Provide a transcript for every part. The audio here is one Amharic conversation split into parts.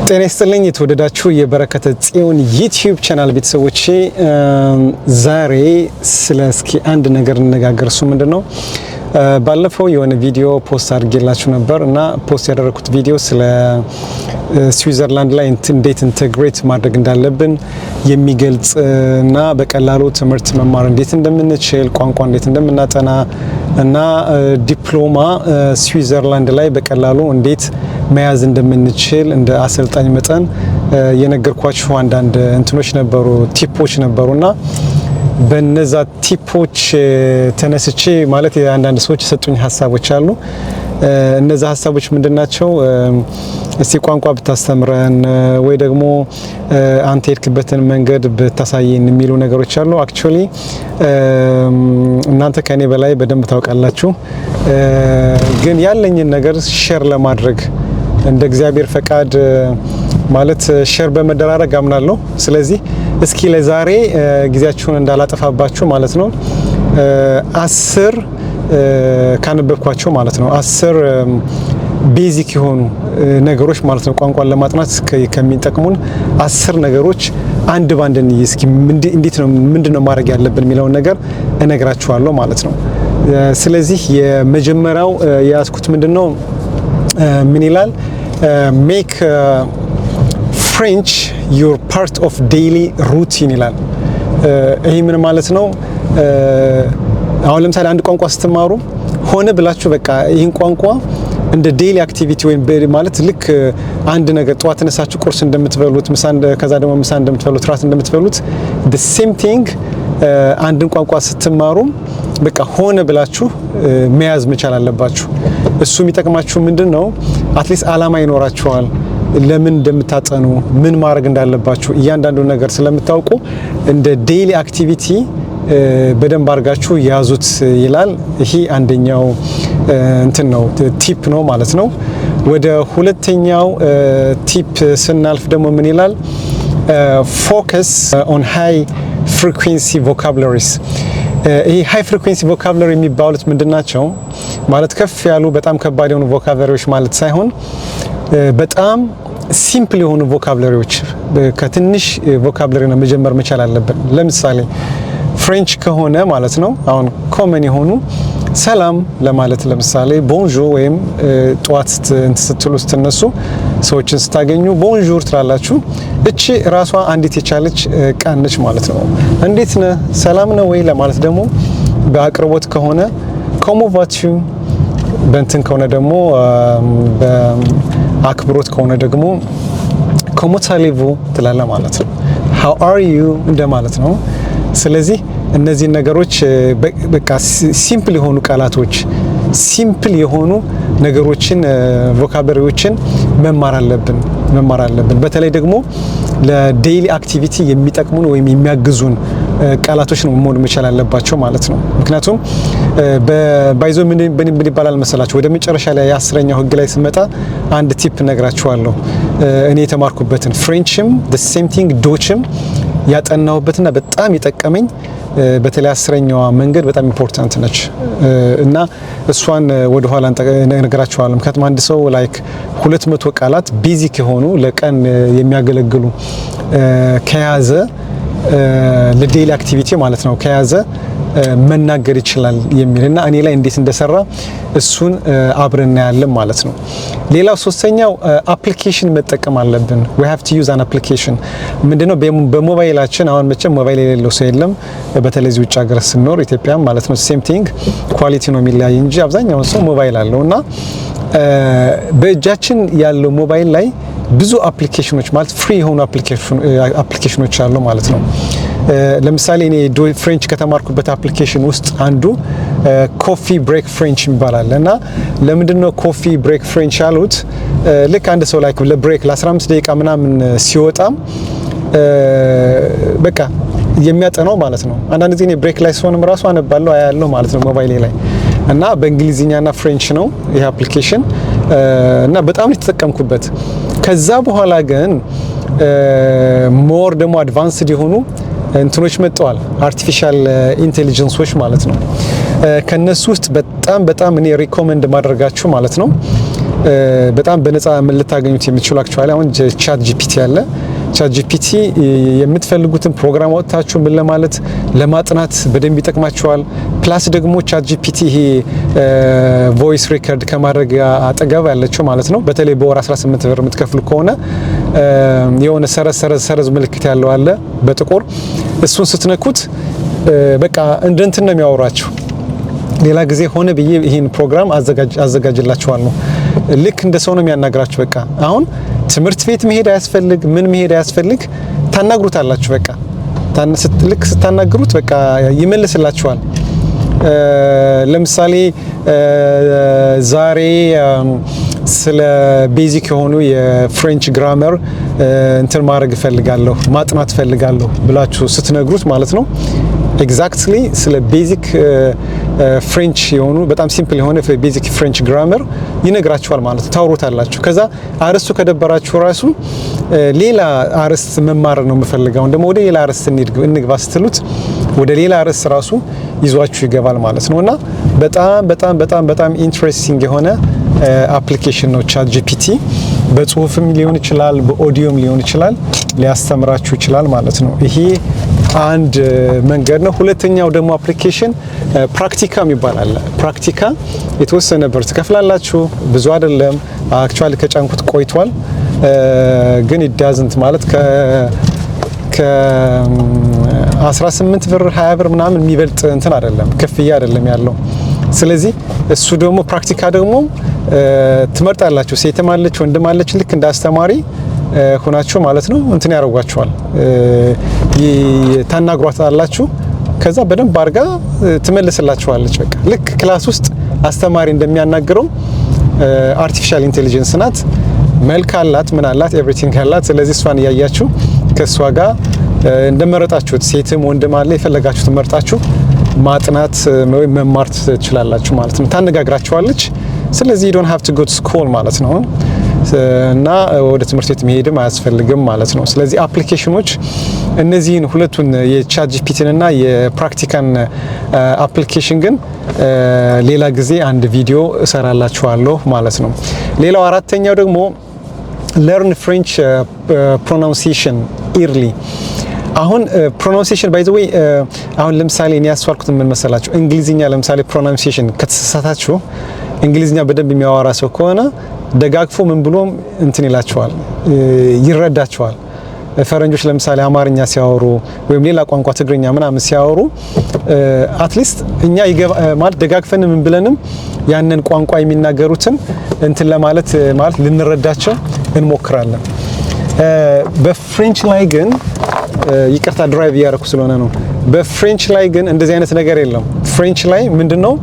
ጤና ይስጥልኝ የተወደዳችሁ የበረከተ ጽዮን YouTube channel ቤተሰቦቼ፣ ዛሬ ስለ እስኪ አንድ ነገር እንነጋገር። እሱ ምንድን ነው? ባለፈው የሆነ ቪዲዮ post አድርጌላችሁ ነበር እና post ያደረኩት ቪዲዮ ስለ ስዊዘርላንድ ላይ እንዴት integrate ማድረግ እንዳለብን የሚገልጽ እና በቀላሉ ትምህርት መማር እንዴት እንደምንችል፣ ቋንቋ እንዴት እንደምናጠና እና ዲፕሎማ ስዊዘርላንድ ላይ በቀላሉ እንዴት መያዝ እንደምንችል እንደ አሰልጣኝ መጠን የነገርኳችሁ አንዳንድ እንትኖች ነበሩ፣ tip ኦች ነበሩና በነዛ tip ኦች ተነስቼ ማለት የአንዳንድ ሰዎች የሰጡኝ ሀሳቦች አሉ። እነዛ ሀሳቦች ምንድናቸው? እስቲ ቋንቋ ብታስተምረን ወይ ደግሞ አንተ የሄድክበትን መንገድ ብታሳየን የሚሉ ነገሮች አሉ። Actually እናንተ ከኔ በላይ በደንብ ታውቃላችሁ። ግን ያለኝን ነገር share ለማድረግ እንደ እግዚአብሔር ፈቃድ ማለት share በመደራረግ አምናለሁ። ስለዚህ እስኪ ለዛሬ ጊዜያችሁን እንዳላጠፋባችሁ ማለት ነው 10 ካነበብኳቸው ማለት ነው 10 basic የሆኑ ነገሮች ማለት ነው ቋንቋን ለማጥናት ከሚጠቅሙን 10 ነገሮች አንድ ባንድ እንይ እስኪ። እንዴት ነው፣ ምንድን ነው ማድረግ ያለብን የሚለውን ነገር እነግራችኋለሁ ማለት ነው። ስለዚህ የመጀመሪያው የያዝኩት ምንድን ነው? ምን ይላል? "Make French your part of daily routine" ይላል። ይህ ምን ማለት ነው? አሁን ለምሳሌ አንድ ቋንቋ ስትማሩ ሆነ ብላችሁ በቃ ይህን ቋንቋ እንደ daily activity ወይም ማለት ልክ አንድ ነገር ጠዋት ተነሳችሁ ቁርስ እንደምትበሉት፣ ምሳ፣ ከዛ ደግሞ ምሳ እንደምትበሉት፣ ራት እንደምትበሉት the same thing አንድን ቋንቋ ስትማሩ በቃ ሆነ ብላችሁ መያዝ መቻል አለባችሁ። እሱ የሚጠቅማችሁ ምንድን ነው? At least አላማ ይኖራችኋል። ለምን እንደምታጠኑ፣ ምን ማድረግ እንዳለባችሁ እያንዳንዱ ነገር ስለምታውቁ እንደ daily activity በደንብ አድርጋችሁ ያዙት ይላል። ይሄ አንደኛው እንትን ነው፣ tip ነው ማለት ነው። ወደ ሁለተኛው tip ስናልፍ ደግሞ ምን ይላል? "Focus on high frequency vocabularies።" ይሄ high frequency vocabulary የሚባሉት ምንድን ናቸው? ማለት ከፍ ያሉ በጣም ከባድ የሆኑ vocabulary ዎች ማለት ሳይሆን በጣም simple የሆኑ vocabulary ዎች፣ ከትንሽ vocabulary ነው መጀመር መቻል አለብን። ለምሳሌ French ከሆነ ማለት ነው አሁን common የሆኑ ሰላም ለማለት ለምሳሌ bonjour ወይም ጠዋት ስትሉ ስትነሱ ሰዎችን ስታገኙ bonjour ትላላችሁ። እቺ ራሷ አንዲት የቻለች ቃል ነች ማለት ነው። እንዴት ነህ፣ ሰላም ነው ወይ ለማለት ደግሞ በአቅርቦት ከሆነ comment vas-tu፣ በእንትን ከሆነ ደግሞ በአክብሮት ከሆነ ደግሞ comment allez-vous ትላለህ ማለት ነው። How are you እንደማለት ነው። ስለዚህ እነዚህን ነገሮች በቃ simple የሆኑ ቃላቶች፣ simple የሆኑ ነገሮችን፣ vocabulary ዎችን መማር አለብን። በተለይ ደግሞ ለ daily activity የሚጠቅሙን ወይም የሚያግዙን ቃላቶች ነው መሆን መቻል አለባቸው ማለት ነው። ምክንያቱም by the way ምን ይባላል መሰላችሁ? ወደ መጨረሻ ላይ የአስረኛው ህግ ላይ ስመጣ አንድ tip ነግራችኋለሁ። እኔ የተማርኩበትን French ም the same thing Deutsch ም ያጠናሁበትና በጣም የጠቀመኝ በተለይ አስረኛዋ መንገድ በጣም important ነች እና እሷን ወደ ኋላ እነግራችኋለሁ። ምክንያቱም አንድ ሰው like 200 ቃላት basic የሆኑ ለቀን የሚያገለግሉ ከያዘ፣ ለ daily activity ማለት ነው ከያዘ መናገር ይችላል የሚል እና እኔ ላይ እንዴት እንደሰራ እሱን አብረን እናያለን ማለት ነው። ሌላው ሶስተኛው application መጠቀም አለብን። We have to use an application። ምንድነው? በሞባይላችን አሁን መቼም ሞባይል የሌለው ሰው የለም። በተለይ እዚህ ውጭ ሀገር ስንኖር ኢትዮጵያም ማለት ነው same thing፣ quality ነው የሚለያይ እንጂ አብዛኛውን ሰው ሞባይል አለው እና በእጃችን ያለው ሞባይል ላይ ብዙ application ኖች ማለት free የሆኑ application ኖች አሉ ማለት ነው። ለምሳሌ እኔ French ከተማርኩበት application ውስጥ አንዱ Coffee Break French የሚባል አለ እና ለምንድን ነው Coffee Break French ያሉት? ልክ አንድ ሰው like ለ break ለ15 ደቂቃ ምናምን ሲወጣም በቃ የሚያጠናው ማለት ነው። አንዳንድ ጊዜ እኔ break ላይ ስሆንም ራሱ አነባለሁ፣ አያለሁ ማለት ነው ሞባይሌ ላይ እና በእንግሊዝኛና French ነው ይህ application እና በጣም ነው የተጠቀምኩበት። ከዛ በኋላ ግን more ደግሞ advanced የሆኑ እንትኖች መጥተዋል፣ artificial intelligence ኦች ማለት ነው። ከነሱ ውስጥ በጣም በጣም እኔ recommend ማደርጋችሁ ማለት ነው በጣም በነፃ ልታገኙት የምትችሉ actually አሁን ChatGPT አለ። ChatGPT የምትፈልጉትን ፕሮግራም አውጥታችሁ ምን ለማለት ለማጥናት በደንብ ይጠቅማችኋል። Plus ደግሞ ChatGPT ይሄ voice record ከማድረግ አጠገብ ያለችው ማለት ነው። በተለይ በወር 18 ብር የምትከፍሉ ከሆነ የሆነ ሰረዝ ሰረዝ ሰረዝ ምልክት ያለው አለ በጥቁር፣ እሱን ስትነኩት በቃ እንደ እንትን ነው የሚያወራችሁ። ሌላ ጊዜ ሆነ ብዬ ይህን ፕሮግራም አዘጋጅላችኋለሁ። ልክ እንደ ሰው ነው የሚያናግራችሁ። በቃ አሁን ትምህርት ቤት መሄድ አያስፈልግ፣ ምን መሄድ አያስፈልግ፣ ታናግሩታላችሁ። በቃ ልክ ስታናግሩት በቃ ይመልስላችኋል። ለምሳሌ ዛሬ ስለ basic የሆኑ የ French grammar እንትን ማድረግ እፈልጋለሁ፣ ማጥናት እፈልጋለሁ ብላችሁ ስትነግሩት ማለት ነው፣ exactly ስለ basic French የሆኑ፣ በጣም simple የሆነ basic French grammar ይነግራችኋል ማለት ነው። ታውሩታላችሁ። ከዛ አርስቱ ከደበራችሁ ራሱ ሌላ አርስት መማር ነው የምፈልገው ደግሞ ወደ ሌላ አርስት እንግባ ስትሉት ወደ ሌላ አርስት ራሱ ይዟችሁ ይገባል ማለት ነው። እና በጣም በጣም በጣም በጣም interesting የሆነ application ነው ChatGPT። በጽሁፍም ሊሆን ይችላል፣ በኦዲዮም ሊሆን ይችላል፣ ሊያስተምራችሁ ይችላል ማለት ነው። ይሄ አንድ መንገድ ነው። ሁለተኛው ደግሞ application Praktika የሚባል አለ። Praktika የተወሰነ ብር ትከፍላላችሁ፣ ብዙ አይደለም። Actually ከጫንኩት ቆይቷል፣ ግን it doesn't ማለት ከ18 ብር 20 ብር ምናምን የሚበልጥ እንትን አይደለም፣ ክፍያ አይደለም ያለው። ስለዚህ እሱ ደግሞ Praktika ደግሞ ትመርጣላችሁ። ሴትም አለች ወንድም አለች፣ ልክ እንደ አስተማሪ ሆናችሁ ማለት ነው እንትን ያደርጓችኋል፣ ታናግሯታላችሁ። ከዛ በደንብ አድርጋ ትመልስላችኋለች። በቃ ልክ class ውስጥ አስተማሪ እንደሚያናግረው artificial intelligence ናት። መልክ አላት፣ ምን አላት፣ everything አላት። ስለዚህ እሷን እያያችሁ ከእሷ ጋር እንደመረጣችሁት ሴትም ወንድም አለ፣ የፈለጋችሁትን መርጣችሁ ማጥናት ወይም መማር ትችላላችሁ ማለት ነው። ታነጋግራችኋለች። ስለዚህ don't have to go to school ማለት ነው እና ወደ ትምህርት ቤት መሄድም አያስፈልግም ማለት ነው። ስለዚህ application ኖች እነዚህን ሁለቱን የ ChatGPT ን እና የ Praktika ን application ግን ሌላ ጊዜ አንድ ቪዲዮ እሰራላችኋለሁ ማለት ነው። ሌላው አራተኛው ደግሞ learn French pronunciation early። አሁን pronunciation by the way አሁን ለምሳሌ እኔ ያስተዋልኩት ምን መሰላችሁ? እንግሊዝኛ ለምሳሌ pronunciation ከተሳሳታችሁ እንግሊዝኛ በደንብ የሚያወራ ሰው ከሆነ ደጋግፎ ምን ብሎም እንትን ይላችኋል፣ ይረዳችኋል። ፈረንጆች ለምሳሌ አማርኛ ሲያወሩ ወይም ሌላ ቋንቋ ትግርኛ ምናምን ሲያወሩ at least እኛ ማለት ደጋግፈን ምን ብለንም ያንን ቋንቋ የሚናገሩትን እንትን ለማለት ማለት ልንረዳቸው እንሞክራለን። በ French ላይ ግን፣ ይቅርታ drive እያደረኩ ስለሆነ ነው። በ French ላይ ግን እንደዚህ አይነት ነገር የለም። French ላይ ምንድነው፣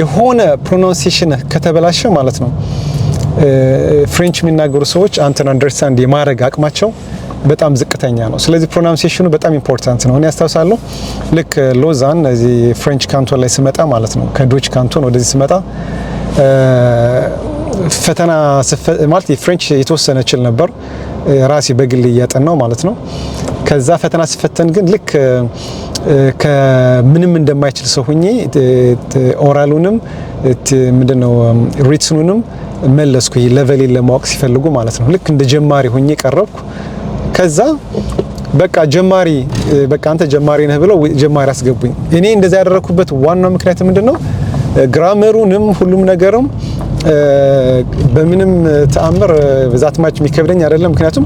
የሆነ pronunciation ከተበላሸ ማለት ነው French የሚናገሩ ሰዎች አንተን understand የማድረግ አቅማቸው በጣም ዝቅተኛ ነው። ስለዚህ pronunciation ኑ በጣም important ነው። እኔ አስታውሳለሁ ልክ ሎዛን እዚህ French canton ላይ ስመጣ ማለት ነው፣ ከ Deutsch canton ወደዚህ ስመጣ ፈተና ማለት የ French የተወሰነ እችል ነበር ራሴ በግል እያጠናው ማለት ነው። ከዛ ፈተና ስፈተን ግን ልክ ከምንም እንደማይችል ሰው ሁኜ oral ኡንም ምንድነው written ኑንም መለስኩ። Level ኤን ለማወቅ ሲፈልጉ ማለት ነው። ልክ እንደ ጀማሪ ሁኜ ቀረብኩ። ከዛ በቃ ጀማሪ፣ በቃ አንተ ጀማሪ ነህ ብለው ጀማሪ አስገቡኝ። እኔ እንደዛ ያደረኩበት ዋናው ምክንያት ምንድነው? Grammar ኡንም ሁሉም ነገርም በምንም ተአምር that much የሚከብደኝ አይደለም። ምክንያቱም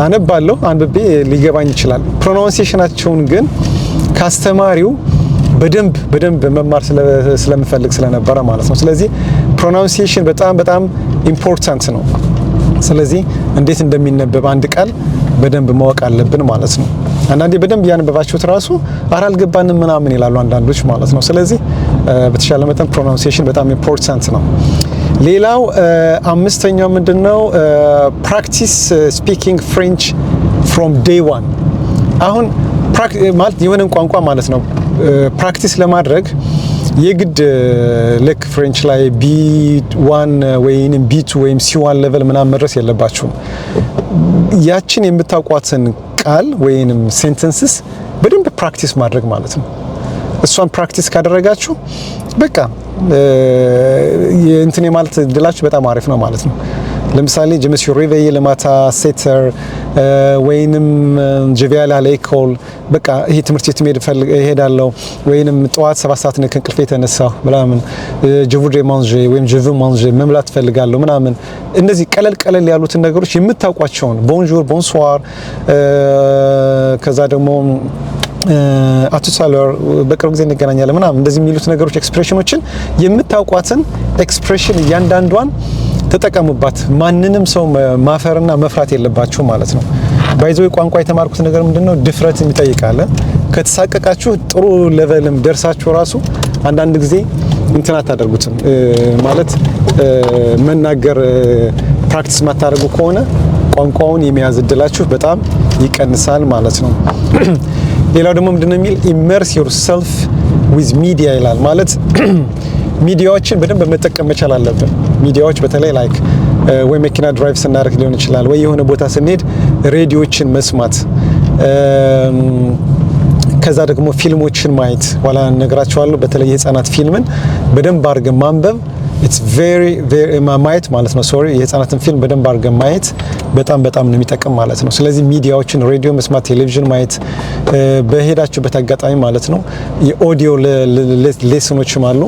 አነባለሁ፣ አንብቤ ሊገባኝ ይችላል። Pronunciation ኣቸውን ግን ካስተማሪው በደንብ በደንብ መማር ስለምፈልግ ስለነበረ ማለት ነው። ስለዚህ pronunciation በጣም በጣም important ነው። ስለዚህ እንዴት እንደሚነበብ አንድ ቃል በደንብ ማወቅ አለብን ማለት ነው። አንዳንዴ በደንብ እያነበባችሁት ራሱ አረ አልገባንም ምናምን ይላሉ አንዳንዶች ማለት ነው። ስለዚህ በተሻለ መጠን pronunciation በጣም important ነው። ሌላው አምስተኛው ምንድነው? Practice speaking French from day one። አሁን ማለት የሆነን ቋንቋ ማለት ነው practice ለማድረግ የግድ ልክ French ላይ B1 ወይም B2 ወይም C1 level ምናምን መድረስ የለባችሁም። ያችን የምታውቋትን ቃል ወይንም sentences በደንብ practice ማድረግ ማለት ነው። እሷን practice ካደረጋችሁ በቃ እንትን የማለት እድላችሁ በጣም አሪፍ ነው ማለት ነው። ለምሳሌ je me suis réveillé le matin 7 heures ወይንም je vais aller à l'école፣ በቃ ይሄ ትምህርት ቤት መሄድ እሄዳለሁ፣ ወይንም ጠዋት 7 ሰዓት ነው ከእንቅልፌ የተነሳሁ ምናምን፣ je voudrais manger ወይም je veux manger፣ መብላት እፈልጋለሁ ምናምን። እነዚህ ቀለል ቀለል ያሉትን ነገሮች የምታውቋቸውን፣ bonjour፣ bonsoir፣ ከዛ ደግሞ à tout à l'heure፣ በቅርብ ጊዜ እንገናኛለን ምናምን፣ እንደዚህ የሚሉት ነገሮች፣ expression ኦችን፣ የምታውቋትን expression እያንዳንዷን ተጠቀሙባት። ማንንም ሰው ማፈርና መፍራት የለባችሁ ማለት ነው። By the way ቋንቋ የተማርኩት ነገር ምንድነው? ድፍረት የሚጠይቃል። ከተሳቀቃችሁ ጥሩ level ም ደርሳችሁ ራሱ አንዳንድ ጊዜ እንትን አታደርጉትም፣ ማለት መናገር practice ማታደርጉ ከሆነ ቋንቋውን የመያዝ እድላችሁ በጣም ይቀንሳል ማለት ነው። ሌላው ደግሞ ምንድነው የሚል፣ immerse yourself with media ይላል። ማለት ሚዲያዎችን በደንብ መጠቀም መቻል አለብን። ሚዲያዎች በተለይ like ወይ መኪና drive ስናደርግ ሊሆን ይችላል፣ ወይ የሆነ ቦታ ስንሄድ ሬዲዮችን መስማት፣ ከዛ ደግሞ ፊልሞችን ማየት፣ ኋላ እነግራችኋለሁ። በተለይ የህፃናት ፊልምን በደንብ አድርገን ማንበብ፣ it's very very ማየት ማለት ነው። Sorry፣ የህፃናትን ፊልም በደንብ አድርገን ማየት በጣም በጣም ነው የሚጠቅም ማለት ነው። ስለዚህ ሚዲያዎችን፣ ሬዲዮ መስማት፣ ቴሌቪዥን ማየት በሄዳችሁበት አጋጣሚ ማለት ነው። የ audio lesson ኦችም አሉ፣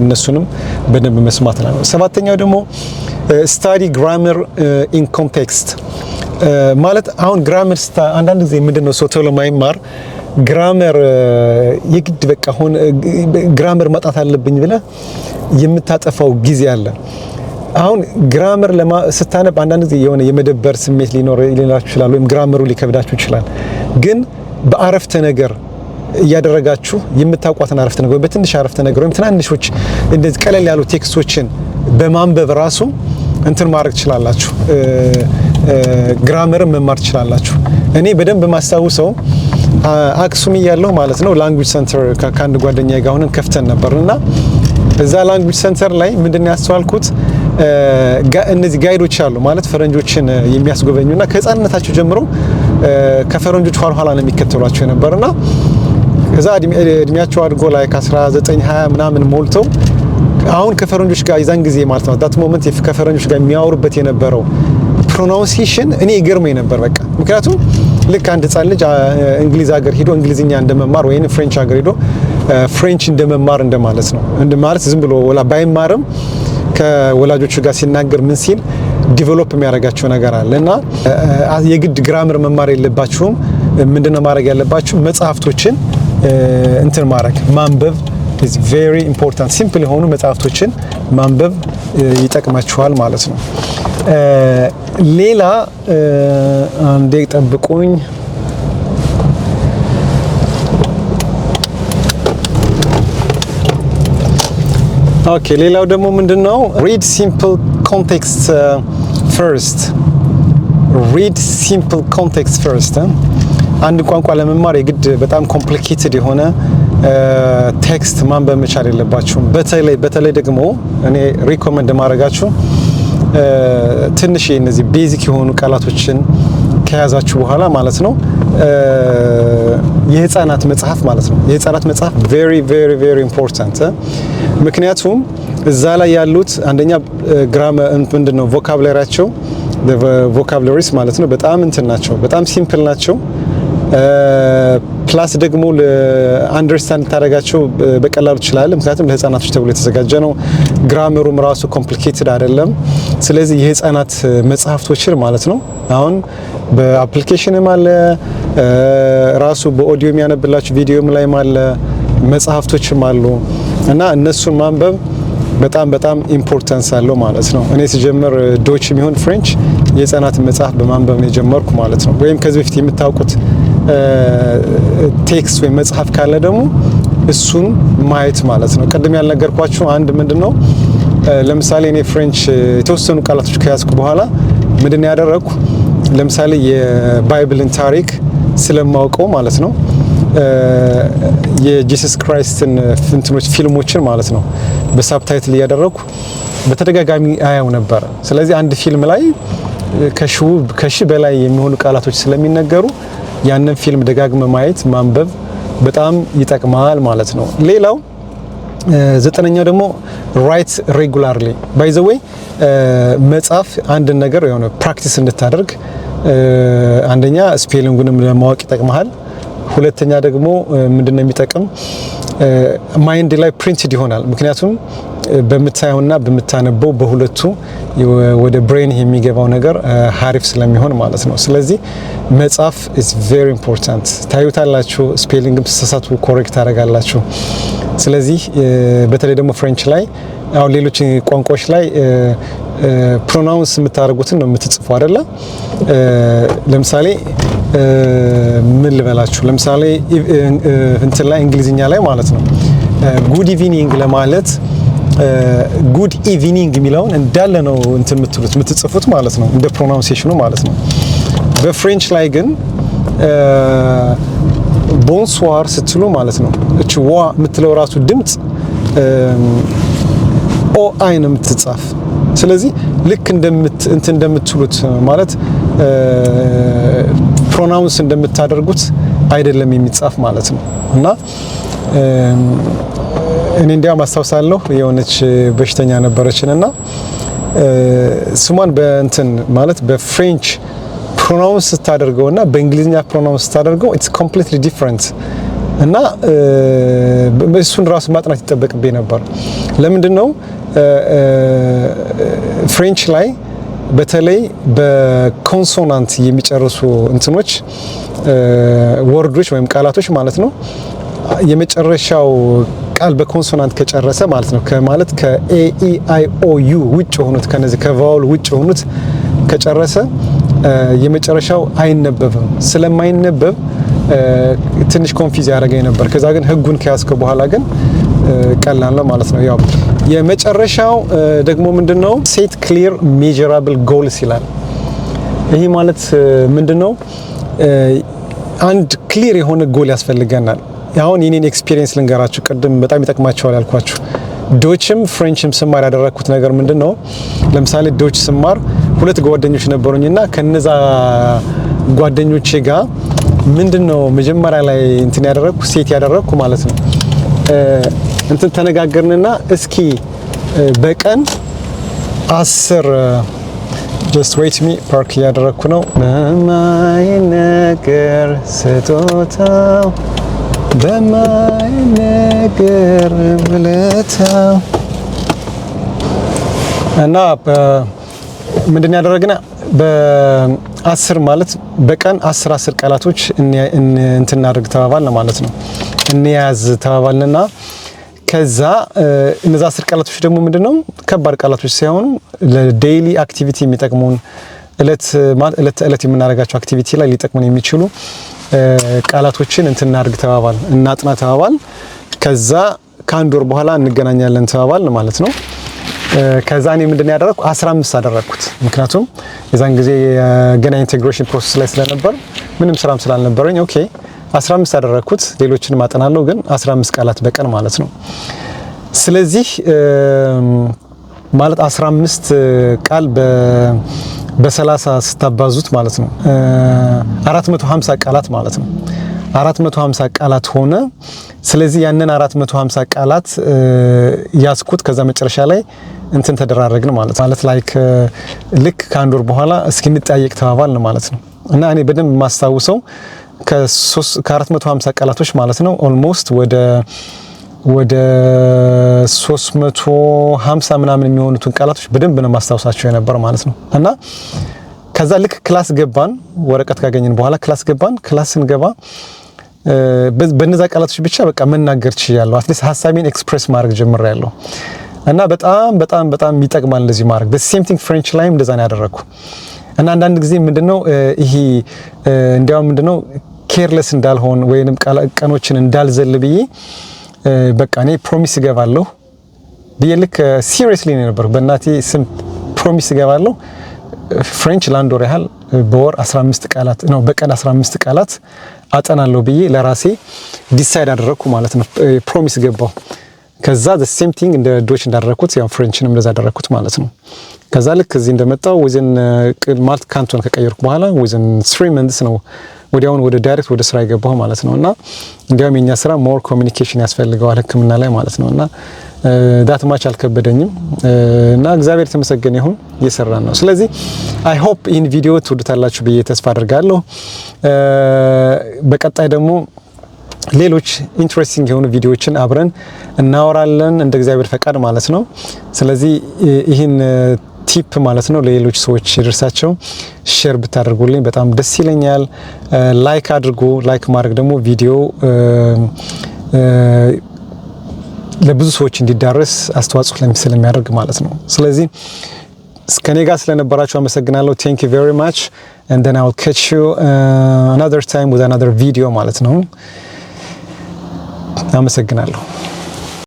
እነሱንም በደንብ መስማት ነው። ሰባተኛው ደግሞ study grammar in context። ማለት አሁን grammar አንዳንድ ጊዜ ምንድን ነው፣ ሰው ቶሎ ማይማር grammar የግድ በቃ አሁን grammar ማጥናት አለብኝ ብለህ የምታጠፋው ጊዜ አለ። አሁን grammar ስታነብ አንዳንድ ጊዜ የሆነ የመደበር ስሜት ሊኖራችሁ ይችላል፣ ወይም grammar ኡ ሊከብዳችሁ ይችላል። ግን በአረፍተ ነገር እያደረጋችሁ የምታውቋትን አረፍተ ነገር፣ በትንሽ አረፍተ ነገር ወይም ትናንሾች እንደዚህ ቀለል ያሉ text ኦችን በማንበብ ራሱ እንትን ማድረግ ትችላላችሁ፣ grammar ን መማር ትችላላችሁ። እኔ በደንብ ማስታውሰው አክሱም እያለሁ ማለት ነው፣ language center ከአንድ ጓደኛ ጋር ሆነን ከፍተን ነበር። እና እዛ language center ላይ ምንድን ነው ያስተዋልኩት፣ እነዚህ guide ኦች አሉ፣ ማለት ፈረንጆችን የሚያስጎበኙና ከህፃንነታቸው ጀምሮ ከፈረንጆች ኋላ ኋላ ነው የሚከተሏቸው የነበርና ከዛ እድሜያቸው አድጎ ላይ ከ19 20 ምናምን ሞልተው አሁን ከፈረንጆች ጋር የዛን ጊዜ ማለት ነው that moment ከፈረንጆች ጋር የሚያወሩበት የነበረው pronunciation እኔ ይገርመኝ ነበር። በቃ ምክንያቱም ልክ አንድ ህፃን ልጅ እንግሊዝ ሀገር ሄዶ እንግሊዝኛ እንደመማር ወይም French ሀገር ሄዶ French እንደመማር እንደማለት ነው። እንደ ማለት ዝም ብሎ ወላ ባይማርም ከወላጆቹ ጋር ሲናገር ምን ሲል develop የሚያደርጋቸው ነገር አለ። እና የግድ grammar መማር የለባችሁም። ምንድነው ማድረግ ያለባችሁ? መጽሐፍቶችን እንትን ማድረግ፣ ማንበብ is very important። Simple የሆኑ መጽሐፍቶችን ማንበብ ይጠቅማችኋል ማለት ነው። ሌላ፣ አንዴ ጠብቁኝ። Okay፣ ሌላው ደግሞ ምንድነው? Read simple context first። Read simple context first። አንድ ቋንቋ ለመማር የግድ በጣም complicated የሆነ text ማንበብ መቻል የለባችሁም። በተለይ በተለይ ደግሞ እኔ recommend ማደርጋችሁ ትንሽ እነዚህ basic የሆኑ ቃላቶችን ከያዛችሁ በኋላ ማለት ነው፣ የህፃናት መጽሐፍ ማለት ነው። የህፃናት መጽሐፍ very very very important። ምክንያቱም እዛ ላይ ያሉት አንደኛ grammar ምንድን ነው፣ vocabulary ያቸው፣ vocabularies ማለት ነው፣ በጣም እንትን ናቸው፣ በጣም simple ናቸው። Plus ደግሞ understand ልታደርጋቸው በቀላሉ ትችላለህ። ምክንያቱም ለህፃናቶች ተብሎ የተዘጋጀ ነው። Grammar ኡም ራሱ complicated አይደለም። ስለዚህ የህፃናት መጽሐፍቶችን ማለት ነው፣ አሁን በ application ም አለ፣ ራሱ በኦዲዮ የሚያነብላችሁ ቪዲዮም ላይም አለ፣ መጽሐፍቶችም አሉ እና እነሱን ማንበብ በጣም በጣም importance አለው ማለት ነው። እኔ ስጀምር Deutsch የሚሆን French የህፃናትን መጽሐፍ በማንበብ ነው የጀመርኩ ማለት ነው። ወይም ከዚህ በፊት የምታውቁት text ወይም መጽሐፍ ካለ ደግሞ እሱን ማየት ማለት ነው። ቅድም ያልነገርኳችሁ አንድ ምንድን ነው፣ ለምሳሌ እኔ French የተወሰኑ ቃላቶች ከያዝኩ በኋላ ምንድን ነው ያደረግኩ? ለምሳሌ የ Bible ን ታሪክ ስለማውቀው ማለት ነው፣ የ Jesus Christ ን እንትኖች፣ ፊልሞችን ማለት ነው፣ በ subtitle እያደረግኩ በተደጋጋሚ አያው ነበረ። ስለዚህ አንድ ፊልም ላይ ከሺ በላይ የሚሆኑ ቃላቶች ስለሚነገሩ ያንን ፊልም ደጋግመ ማየት፣ ማንበብ በጣም ይጠቅማል ማለት ነው። ሌላው ዘጠነኛው ደግሞ write regularly። By the way፣ መጻፍ አንድን ነገር የሆነ practice እንድታደርግ አንደኛ spelling ኡንም ለማወቅ ይጠቅመሃል። ሁለተኛ ደግሞ ምንድነው የሚጠቅም፣ mind ላይ printed ይሆናል። ምክንያቱም በምታየውና በምታነበው በሁለቱ ወደ brain የሚገባው ነገር ሀሪፍ ስለሚሆን ማለት ነው። ስለዚህ መጻፍ is very important። ታዩታላችሁ፣ spelling ም ስትሳሳቱ correct ታደርጋላችሁ። ስለዚህ በተለይ ደግሞ French ላይ፣ አሁን ሌሎች ቋንቋዎች ላይ pronounce የምታደርጉትን ነው የምትጽፉ አይደለ? ለምሳሌ ምን ልበላችሁ፣ ለምሳሌ እንትን ላይ፣ እንግሊዝኛ ላይ ማለት ነው፣ good evening ለማለት good evening የሚለውን እንዳለ ነው እንትን የምትሉት፣ የምትጽፉት ማለት ነው፣ እንደ pronunciation ኑ ማለት ነው። በ French ላይ ግን bonsoir ስትሉ ማለት ነው፣ እች ዋ የምትለው ራሱ ድምጽ O I ነው የምትጻፍ። ስለዚህ ልክ እንደምት እንትን እንደምትሉት ማለት pronounce እንደምታደርጉት አይደለም የሚጻፍ ማለት ነው። እና እኔ እንዲያውም አስታውሳለሁ፣ የሆነች በሽተኛ ነበረችን እና ስሟን በእንትን ማለት በ French pronounce ስታደርገው እና በእንግሊዝኛ pronounce ስታደርገው it's completely different እና እሱን ራሱ ማጥናት ይጠበቅብኝ ነበር። ለምንድን ነው፣ French ላይ በተለይ በ consonant የሚጨርሱ እንትኖች፣ word ኦች ወይም ቃላቶች ማለት ነው፣ የመጨረሻው ቃል በ consonant ከጨረሰ ማለት ነው፣ ከማለት ከ A E I O U ውጭ የሆኑት፣ ከነዚህ ከ vowel ውጭ የሆኑት ከጨረሰ የመጨረሻው አይነበብም። ስለማይነበብ ትንሽ confuse ያደረገኝ ነበር። ከዛ ግን ህጉን ከያዝከው በኋላ ግን ቀላል ነው ማለት ነው። ያው የመጨረሻው ደግሞ ምንድነው? Set clear measurable goals ይላል። ይሄ ማለት ምንድነው? አንድ clear የሆነ ጎል ያስፈልገናል። አሁን የኔን experience ልንገራችሁ። ቅድም በጣም ይጠቅማችኋል ያልኳችሁ Deutsch ም French ም ስማር ያደረግኩት ነገር ምንድን ነው? ለምሳሌ Deutsch ስማር ሁለት ጓደኞች ነበሩኝና ከነዛ ጓደኞቼ ጋር ምንድን ነው መጀመሪያ ላይ እንትን ያደረግኩ፣ set ያደረግኩ ማለት ነው፣ እንትን ተነጋገርንና እስኪ በቀን 10፣ just wait me፣ park እያደረግኩ ነው። በማይነገር ስጦታው፣ በማይነገር ውለታው። እና ምንድን ያደረግነ፣ በ10 ማለት በቀን 10 10 ቃላቶች እንትን እናድርግ ተባባልን ማለት ነው። እንያዝ ተባባልንና ከዛ እነዛ 10 ቃላቶች ደግሞ ምንድነው፣ ከባድ ቃላቶች ሳይሆኑ ለ daily activity የሚጠቅሙን፣ እለት ማለት እለት ተእለት የምናደርጋቸው activity ላይ ሊጠቅሙን የሚችሉ ቃላቶችን እንትን እናድርግ ተባባል፣ እናጥና ተባባል። ከዛ ከአንድ ወር በኋላ እንገናኛለን ተባባል ማለት ነው። ከዛ እኔ ምንድን ያደረግኩ፣ 15 አደረግኩት። ምክንያቱም የዛን ጊዜ ገና integration process ላይ ስለነበር ምንም ስራም ስላልነበረኝ okay 15 አደረግኩት። ሌሎችን ማጠናለሁ ግን 15 ቃላት በቀን ማለት ነው። ስለዚህ ማለት 15 ቃል በ30 ስታባዙት ማለት ነው 450 ቃላት ማለት ነው። 450 ቃላት ሆነ። ስለዚህ ያንን 450 ቃላት ያዝኩት። ከዛ መጨረሻ ላይ እንትን ተደራረግን ማለት like ልክ ከአንድ ወር በኋላ እስኪ እንጠያየቅ ተባባልን ማለት ነው። እና እኔ በደንብ የማስታውሰው ከ450 ቃላቶች ማለት ነው almost ወደ 350 ምናምን የሚሆኑትን ቃላቶች በደንብ ነው ማስታወሳቸው የነበር ማለት ነው። እና ከዛ ልክ class ገባን፣ ወረቀት ካገኘን በኋላ class ገባን። Class ስንገባ በነዛ ቃላቶች ብቻ በቃ መናገር ችያለሁ። At least ሀሳቤን express ማድረግ ጀምሬያለሁ። እና በጣም በጣም በጣም ይጠቅማል እንደዚህ ማድረግ። The same thing French ላይም እንደዛ ነው ያደረግኩ። እና አንዳንድ ጊዜ ምንድነው ይሄ፣ እንዲያውም ምንድነው careless እንዳልሆን ወይንም ቀኖችን እንዳልዘል ብዬ በቃ እኔ promise እገባለሁ ብዬ ልክ seriously ነው የነበርኩ። በእናቴ ስም promise እገባለሁ፣ French ለአንድ ወር ያህል በወር 15 ቃላት ነው፣ በቀን 15 ቃላት አጠናለሁ ብዬ ለራሴ decide አደረግኩ ማለት ነው። Promise ገባሁ። ከዛ the same thing እንደ Deutsch እንዳደረግኩት ያው French ንም እንደዛ አደረግኩት ማለት ነው። ከዛ ልክ እዚህ እንደመጣው within ማለት ካንቶን ከቀየርኩ በኋላ within 3 months ነው ወዲያውኑ ወደ direct ወደ ስራ የገባሁ ማለት ነው። እና እንዲያውም የኛ ስራ more communication ያስፈልገዋል ሕክምና ላይ ማለት ነው። እና that much አልከበደኝም እና እግዚአብሔር የተመሰገነ ይሁን፣ እየሰራን ነው። ስለዚህ I hope ይህን ቪዲዮ ትወዱታላችሁ ብዬ ተስፋ አድርጋለሁ። በቀጣይ ደግሞ ሌሎች interesting የሆኑ ቪዲዮዎችን አብረን እናወራለን እንደ እግዚአብሔር ፈቃድ ማለት ነው። ስለዚህ ይህን tip ማለት ነው ለሌሎች ሰዎች ይድረሳቸው share ብታደርጉልኝ በጣም ደስ ይለኛል። Like አድርጉ። Like ማድረግ ደግሞ ቪዲዮ ለብዙ ሰዎች እንዲዳረስ አስተዋጽኦ ስለሚያደርግ ማለት ነው። ስለዚህ ከኔ ጋር ስለነበራችሁ አመሰግናለሁ። Thank you very much, and then I will catch you another time with another video ማለት ነው። አመሰግናለሁ።